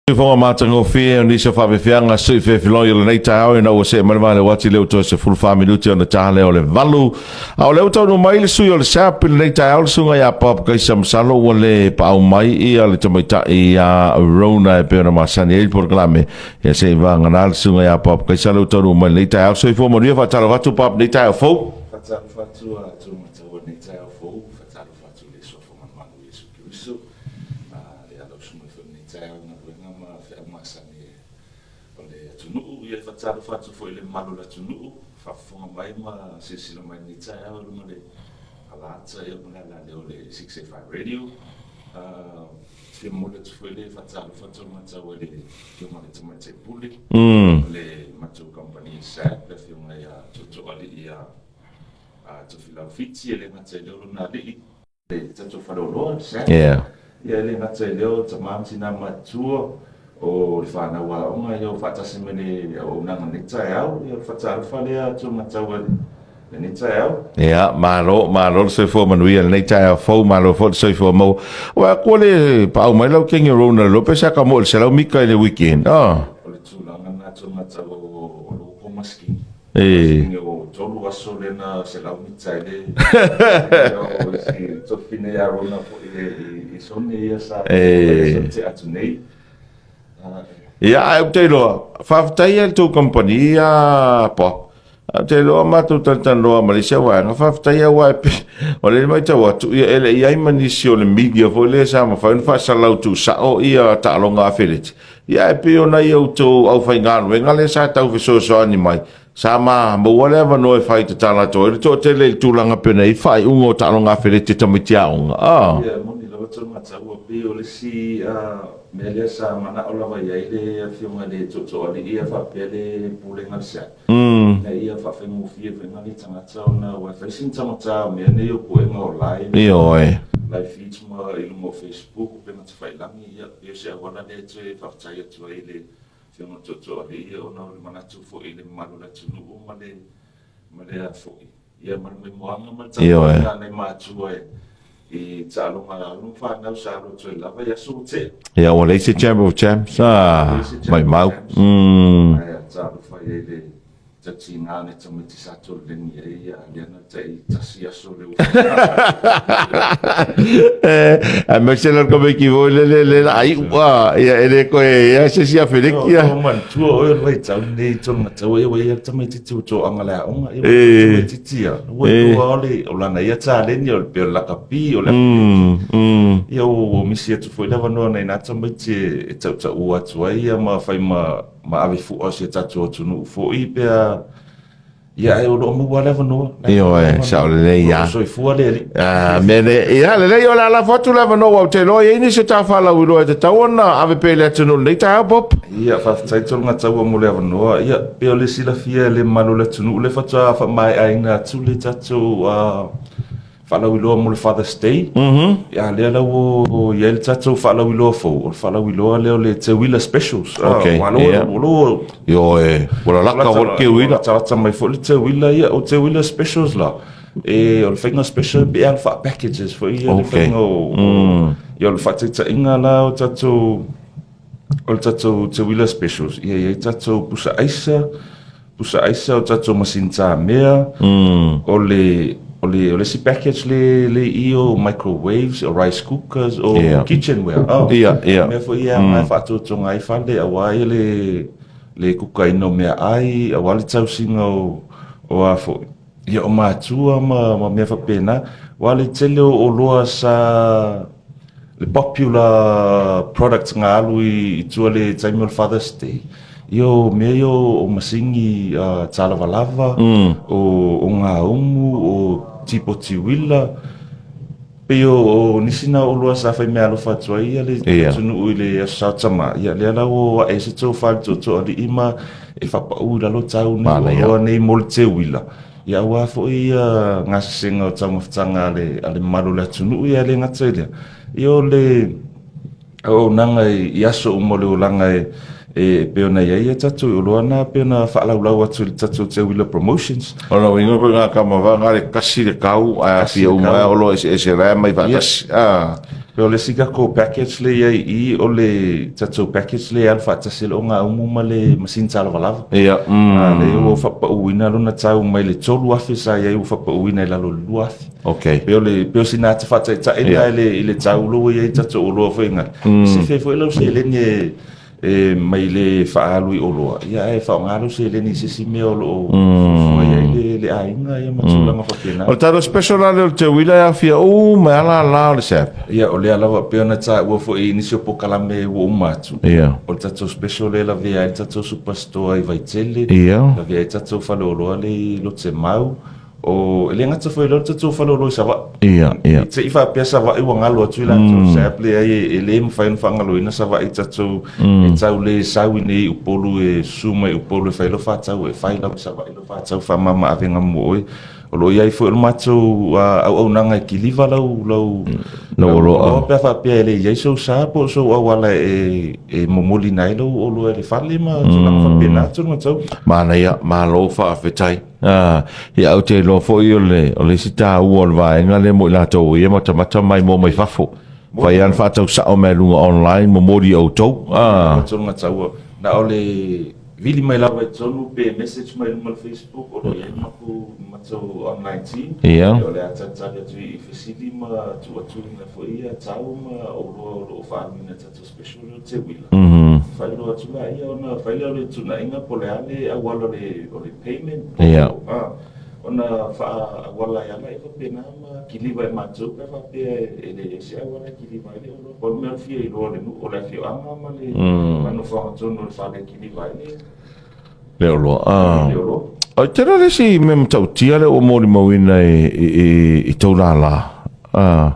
Fofoga matagofie o nisi o faafeafeaga sui fefeloi o lenei taeao ina ua see mai le vale uati lea ua toe 14 minuti ona ta lea o le valu. A o lea ua taunuu mai le sui o le SAP i lenei taeao le susuga ia Bob Kaisa masalo ua le paau mai ia le tamaitai ia Rona e pei ona masani ai le polokalame. Ia se i vagana le susuga ia Bob Kaisa lea ua taunuu mai i lenei taeao. Soifua manuia faatalofa atu Bob i lenei taeao fou. Faatalofa atu a Tūmataua i lenei taeao fou, faatalofa atu i le Suafa Malumalu o Iesu Keriso. Ia lau susuga foi i lenei taeao i galuega ma feau masani o le atunuu. Ia e faatalofa atu foi i le mamalu o le atunuu, faafofoga mai ma silasila mai i lenei taeao i luga o le alaata ia ma le alaleo o le 685 Radio. Fia momoli atu foi le faatalofa atu o le matau i le Afioga i le Tamaitai Pule o le matou kamupani SAB, le Afioga ia Tootooalii ia Tofilau Fiti, e le gata i lea o lona alii, le tatou faleoloa, SAP. Ia e le gata i lea o tama ma tina matutua, o le fanau aoga ia o faatasi ma le auaunaga i lenei taeao. Ia o le faatalofa lea atu matau i lenei taeao. Ia, malo, malo le soifua manuia i lenei taeao fou, malo foi le soifua maua. Ua aku ua le paau mai lau kenge Rona le lope sa ka mo i le 100 mika i le weekend. Oh. O le tulaga lena atu matau o lo ko maskini. E. O tolu aso lea na 100 mita ai le o isi tofine ia Rona foi i Sone ia sa e te atu nei. Ia, ae ou te iloa, faafetai ia i le tou kamupani ia Pop. Ou te iloa matou talatalanoa ma le isi vaega, faafetai aua e pei, o lea e matau atu, ia e le i ai ma nisi o le media foi lea sa mafai ona faasalau tuusao ia taaloga afeleti. Ia ae pei o nai outou aufaigaluega lea sa tau fesoasoani mai, sa ma maua le avanoa e fai tatala atu ai le toatele i le tulaga pei ona i ai faaiuga o taaloga afeleti a tamaiti aoga. Ah. Ia, e moni lava Taumatau, pei o le isi mea lea sa manao lava i ai le Afioga i le Tootooalii ia faapea le Pulega a le SAP, ina ia faafaigofie foi nai tagata ona aua e fai sina taugata o mea nei o puega o live, Ioe. Live feeds ma i luga o Facebook, upega tafailagi, ia pei o se auala lea e toe faafetai atu ai i le Afioga Tootooalii ia ona o le manatu foi i le mamalu o le atunuu ma le ma le a foi ia ma le moemoeaga ma le tapuaiga a nai matua i taaloga a alo ma fanau sa alu atu ai lava i aso ua tea. Ia, ua leai se Chamber of Champs, a, maimau. Ae talofa i ai le Tatiga le tamaiti sa toleni ai ia lea na tai tasi aso le Aemaise la le tamaiti foi lele le la iu a ia e le koe ia se sia feleki ia. O manatua oe o le vaitau lenei tolu mataua ia ua ia le tamaititi ua toaga le aoga ia ua tamaititi ia ua iloa o le o lana ia taleni o le pei o le lakapi o le afeleki ia ua misi atu foi le avanoa nai na tamaiti e tautaua atu ai ia ma fai ma ma ave fua o si a tatou atunuu foi pe a ia ae o lo o maua le avanoa. Ioe, sao lelei ia. Soifua le Alii. Ah, me le, ia lelei o le a lafo atu le avanoa aua ou te iloa e i ai nisi o ta faalauiloa e tatau ona ave pea i le atunuu i lenei taeao, Bob. Ia, faafetai Tologataua mo le avanoa. Ia, pei o le silafia e le mamalu o le atunuu, lea faatoa faamaeaina atu le tatou Faalauiloa mo le Father's Day. Ia lea la ua i ai le tatou faalauiloa fou, o le faalauiloa lea o le Teuila Specials. Okay. Aua yeah. O lo Ioe, ua lalaka foi le teuila. Latalata mai foi le teuila ia, o Teuila Specials la. E, o le faiga special pe a faa-packages foi ia le faiga o, ia o le faataitaiga la o tatou o le tatou Teuila Specials, ia i ai tatou pusa aisa, Pusa aisa o tatou masini tamea, o le o le o le isi package le le i o microwaves, o rice cookers, o kitchenware. Oh, yeah, yeah. Mea foi ia mm. faatotoga ai fale aua ia le le kukaina o mea ai, aua le tausiga o o a foi. Ia o matua ma ma mea faapena, aua le tele o oloa sa le popular products nga alu i tua le taimi o le Father's Day, ia o mea ia o masini tālavalava, o gaumu, o tipoti uila, pei o nisi na oloa sa fai meaalofa atu ai le atunuu i le Aso Sa o Tama, ia lea la ua ae se tofa i le tootooalii ma e faapau i lalo tau nei oloa nei mo le teuila. Ia aua foi ia gasesega o taumafataga a le, a le mamalu o le atunuu, ia le gata i lea, ia o le auaunaga i, i aso uma o le olaga e, e pei ona i ai ia tatou oloa na pei ona faalaulau atu i le tatou Teuila Promotions. O lona uiga koe ngā kama wha ngā le kasi le kau ae afia uma ai oloa eseese la e aumai faatasi. Ah. Pe o le isi tatou package lea i ai i i, o le tatou package lea e alu faatasi ai le ogaumu ma le masini talavalava. Ia, mm. A, lea ua faapauina lona tau mai le $3,000 sa i ai ua faapauina i lalo i le $2,000. Okay. Pe o le, pe o sina ata faataitai lena i le, i le tau lea ua i ai tatou oloa foi gale. Mm. Sefe foi lau seleni e, e mai le faaalu i oloa, ia ae faaaoga lau seleni i se isi mea o lo o fuafua i ai le, le aiga ia ma tulaga faapena. O le tatou special la lea o le teuila e aafia uma ai lava lala o le SAP. Ia, o lea lava pei ona taua foi i nisi o polokalame ua uma atu. Ia. O le tatou special lea e lavea ai le tatou Superstore i Vaitele. Ia. Lavea ai le tatou faleoloa lea i Lotemau. O, e le gata foi i lea o le tatou faleoloa i Savaii. Ia, ia. I te i faapea Savaii ua galo atu i latou mm. SAP, leai e, e le mafai ona faagaloina Savaii tatou mm. e tau le sau i nei i Upolu e susu mai i Upolu e fai lau faatau e fai lau i Savaii lau faatau faamama avega mo oe. O lo o i ai foi o le matou uh, auaunaga e kiliva lau lau lau oloa pe a faapea e le i ai sou sa po o sou auala e, e momoliina ai lau oloa i le fale ma tulaga faapena tonu tau. Manaia, malo faafetai. Ā, ia ou te iloa foi o le, o le isi taua o le vaega lea mo i latou ia matamata mai moa mai fafo. Fai lava le faatau sao mai luga online, momoli i outou. Ā. Tonu taua. Na o le vili mai lava i totonu pe message mai luma o le Facebook o lo o i ai le matou, matou online team. Ia. O le a talitali atu i fesili ma tuu atu foi ia tau ma oloa o lo o faaaluina e tatou special lea o le teuila. Faailoa atu laia ona fai lea o le fetuunaiga po o le a le auala o le, o le payment po o, a, ona faaauala ai lava laia faapena ma kiliva e matou pe a faapea e leai se auala e kiliva ai le oloa. Pau le mea o le fia iloa o le nuu, o le afioaga ma le nofoaga tonu o le fale e kiliva ai le, Le oloa, a. le oloa. Oi, tele le isi mea matautia lea ua molimauina i, i, i, i tou lala. A.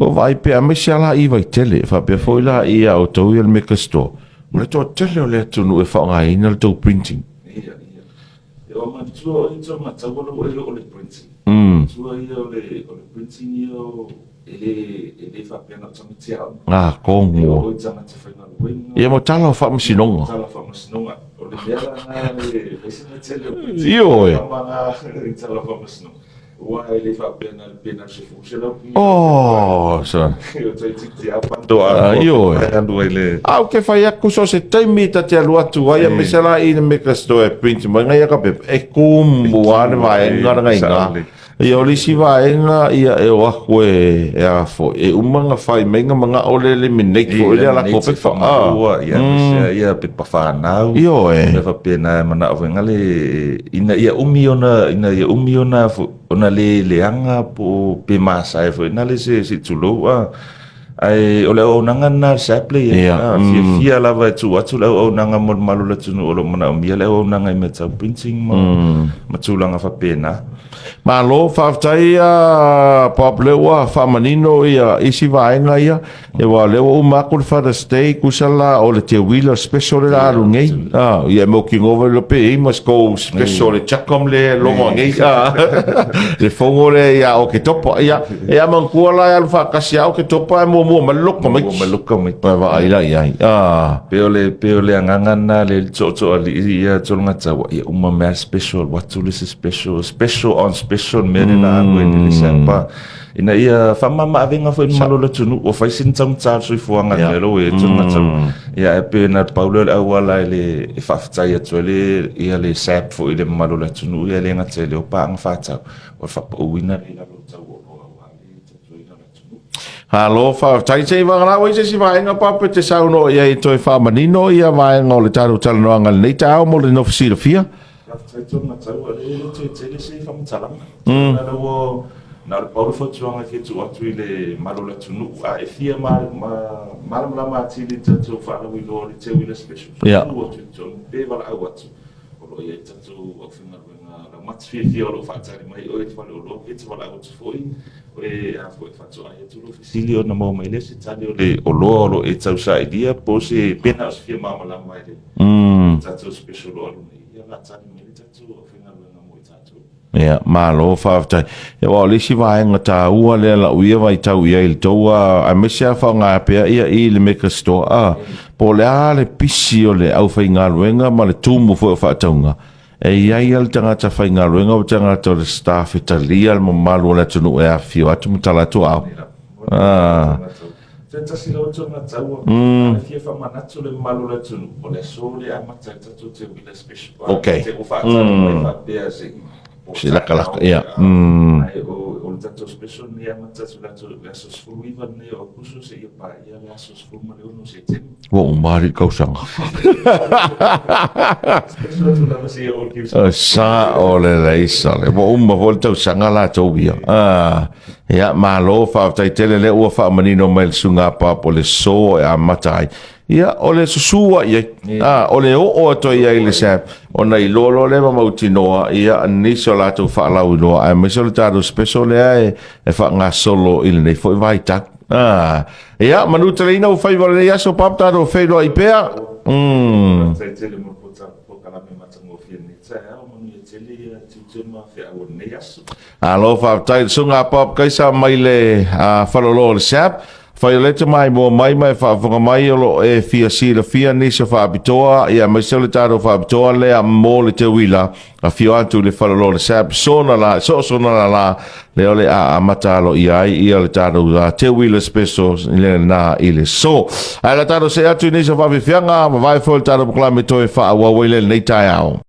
Ua vaai pea aemaise lava la i Vaitele, faapea foi la i a outou ia le Mega Store, o le toatele o le atunuu e faaaogaina le tou printing. Ia, ia. E o manatua o ia tau mataua lou e o le printing. Manatua ia o le, o le printing ia o, e le, e le faapea na o tamaiti aoga. Ah, E oo i tagata faigaluega. Ia ma tala o faamasinoga. Tala o faamasinoga. O le mea la na e fai sina tele o printing. Ioe. Tama na i tala o faamasinoga. Ua e le faapea na o le pena o se 100 pia. Oh, sa. O toeitiiti lava bundle atoa. Ah, ioe. E alu ai le. A ou te fai atu so o se taimi ta te alu atu ai, aemaise la i le Mega Store e print mai ngai aka pepa, e kumu lava le vaega lenei i ina. Ia o le isi vaega ia e o atu e, e a foi, e uma ona fai mai ona manao lea e laminate foi lea latou pepa. Faamalua, ia, aemaise ia pepa fanau. Ioe. Mea faapena e manao foi ngale ina ia umi ona ina ia umi ona ona le leaga po o pe masae foi na le se se tulou a ae o le auaunaga lena a le SAP lea i ai. Ia, A, fiafia lava e tuu atu le auaunaga mo le mamalu o le atunuu o lo o manaomia le auaunaga i mea tau printing ma, ma tulaga faapena. Malo, faafetai a Bob lea ua faamanino ia isi vaega ia. Aua o lea ua uma atu le Father's Day, tusa la o le teuila special le la alu nei. Ah, ia e mautinoa foi pe i ai ma se tou special le Chacom le logo nei. Ah, le fono le ia Oketopa. Ia, e a manatua la e alu faatasi ia Oketopa e muamua mai le loto Muamua mai le loto tamaiti. Ia vaai la i ai. Ah. Pei o le, pei o le agaga lena le tootooalii ia Tologataua, ia uma mai lava le special, alu atu le isi special, special on special le mea lea la alu ai nei le SAP. Ina ia faamama avega foi i le mamalu o le atunuu, ua fai sina taugata o le soifuaga i le mea lea ua i ai Tologataua. Ia ae pei na pau lea o le auala e le e faafetai atu ai le ia le SAP foi i le mamalu o le atunuu, ia e le gata i lea o paaga faatau, o le faapauina lea i lalo o tau oloa aua le tautuaina o le atunuu. Malo faafetai. Se i vagana ua i se isi vaega Papa e te saunoa i ai e toe faamanino ia vaega o le tatou talanoaga i lenei taeao mo le nofo silafia. Faafetai Tologataua, e le toe tele se faamatalaga. Na o le ua, na o le pau le fautuaga e fia tuu atu i le mamalu o le atunuu, a e fia malamalama atili i le tatou faalauiloa o le Teuila Special, tuu atu i totonu pe valaau atu, o lo o i ai le tatou aufaigaluega laumati fiafia o lo o faatali mai oe i le faleoloa pe te valaau atu foi, e a foi e faatoai atu lou fesili ona maua mai lea se tali o le oloa o lo o e tausailia po o se pe na o se fia malamalama i le tatou special o lo o alu nei, ia o le a tali mai le tatou aufaigaluega mo i tatou. Ia, malo faafetai. Ia, aua o le isi vaega taua lea lau ia vaitau i ai i le tou a, aemaise lava faaaoga pea ia i le Mega Store, a, po o le a le pisi o le aufaigaluega ma le tumu foi o faatauga, e i ai lava le tagata faigaluega ma tagata o le staff e talia le mamalu o le atunuu e afifio atu ma tala atu aao. Ah. Se tasi lava tona taua, mm. a fia faamanatu le mamalu o le atunuu, o le aso lea amata ai tatou teuila special. Okay. Te ua faatali mai faapea se Se lakalaka, ia. Mm. Ae o le tatou special lenei amata atu le aso 19 lenei o Aokuso seia paia le aso 16 Setema. Ua uma alii tausaga. Special atu lava seia oo i le Kerisimasi. Sao lelei sale. Ua uma foi le tausaga latou ia. Ah, ia, malo, faafetai tele lea ua faamanino mai le susuga a Papa o le so e amata ai. Ia, o le susu ai ai. Ah, o le oo atu ai ai le SAP, ona iloa loa lea ma mautinoa, ia, nisi o latou faalauiloa, aemaise o le tatou special lea e, e faagasolo i lenei foi vaitau. Ah, ia, manuteleina ua faiva o lenei aso, Papa, tatou feiloai pea. Mm. Faafetai tele mo le polokalame matagofie i lenei taeao, manuia tele ia tiute ma feau o lenei aso. Alo, faafetai i le susuga a Bob Kaisa mai le uh, Falolo o le SAP. Fai o lea te maimoa mai ma e faafofoga mai o lo o e fia silafia nisi o faapitoa, ia aemaise o le tatou faapitoa lea mo le teuila, afio atu i le Falolo o le SAP, sona la, so sona la la, lea o le a amata aloaia ai ia le tatou uh, teuila special lena i le so. Ae la tatou see atu i nisi o faafiafiaga, vavae foi le tatou polokalame toe faaauau ai le lenei taeao.